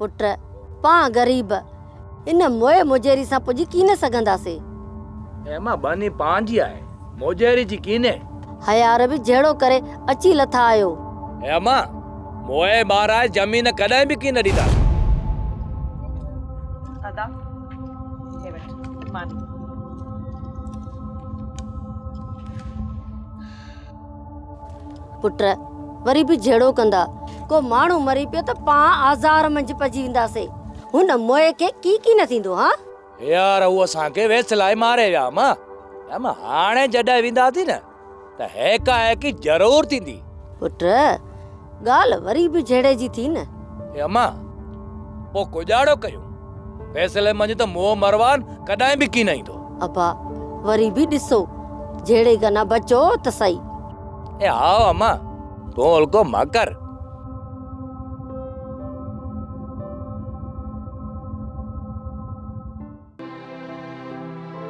پٽ، پان غريب، ان موئي مجيري سان پڄي ڪين سگهنداسي. اي امان، ٻانهي پان جي آهي، موجيري جي ڪينهي. هيار به جهيڙو ڪري اچي لٿا آهيو. اي امان، موئي ٻارائي زمين ڪڏهن به ڪين ڏينداسين. ادا، هي وٺ ماني. پٽ، وري به جهيڙو ڪندا. ڪو ماڻهو مري پيو ته پاڻ آزار منجهه پئجي وينداسين. هن موئي کي ڪي ڪي نه ٿيندو هان؟ يار هو اسان کي ويسلائي ماري ويا امان. امان هاڻي جڏهن وينداسين نه ته هيڪا هيڪي ضرور ٿيندي. پٽ، ڳالهه وري به جهيڙي جي ٿي نه. اي امان، پوء ڪڄاڙو ڪيون. فيصلي منجهه ته موهه مروان ڪڏهن به ڪين ايندو. ابا، وري به ڏسو، جهيڙي کان نه بچو ته سهي. اي هائو امان، تون الڪو م ڪر.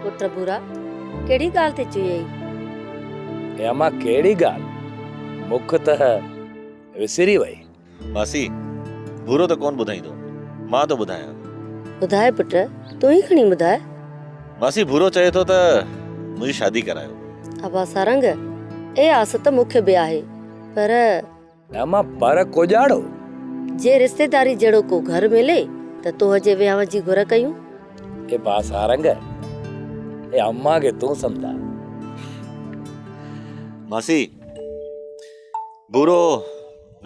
پٽ ڀورا، ڪهڙي ڳالهه تي چيئي؟ اي امان، ڪهڙي ڳالهه؟ مک ته وسري وئي. ماسي، ڀورو ته ڪونه ٻڌائيندو، مان ٿو ٻڌايان. ٻڌاء پٽ، تون ئي کڻي ٻڌاء. ماسي، ڀورو چئي ٿو ته منهنجي شادي ڪرايو. ابا سارنگ، اها آس ته مون کي به آهي، پر. نه مان پر ڪوڄاڙو. جي رشتيداري جهڙو ڪو گهر ملي ته توهه جي وهانء جي گهر ڪيون. اي با سارنگ، اي امان کي تون سمجهاء. ماسي، ڀورو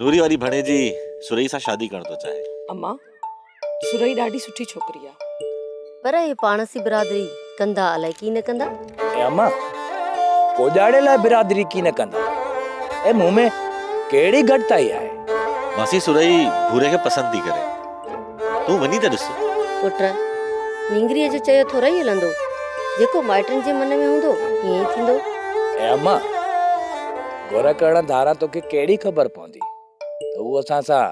نوري واري ڀڻيجي سرهي سان شادي ڪرڻ ٿو چاهي. امان، سرهي ڏاڍي سٺي ڇوڪري آ. پر اهي پاڻسي برادري ڪندا الائي ڪي نه ڪندا. اي امان، ڪوڄاڙي لاء برادري ڪي نه ڪندا. اي مون ۾ ڪهڙي گهٽتائي آهي. ماسي سرهي ڀوري کي پسند ٿي ڪري. تون وڃي ته ڏس. پٽ، نينگريء جو چيو ٿورئي هلندو. جيڪو مائٽن جي من ۾ هوندو، ائين ئي ٿيندو. اي امان، گهر ڪرڻ ڌاران توکي ڪهڙي خبر پوندي ته هو اسان سان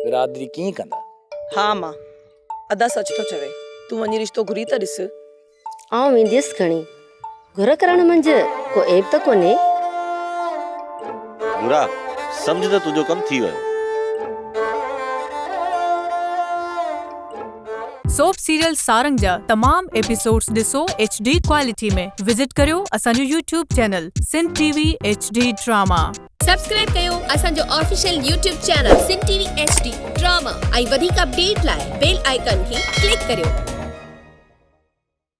برادري ڪيئن ڪندا؟ ها امان، ادا سچ ٿو چوي. تون وڃي رشتو گهري ته ڏس. آئون وينديس کڻي. گهر ڪرڻ منجهه ڪو عيب ته ڪونهي. ڀورا، سمجهه ته تنهنجو ڪم ٿي ويو. سوپ سيريل سارنگ جا تمام ايپيسوڊز ڏسو ايڇ ڊي ڪوالٽي ۾ وزٽ ڪريو اسان جو YouTube channel Sindh T V H D drama. Subscribe ڪيو اسان جو official YouTube channel Sindh T V H D drama ۽ وڌيڪ اپڊيٽ لاء بيل آئيڪان کي ڪلڪ ڪريو.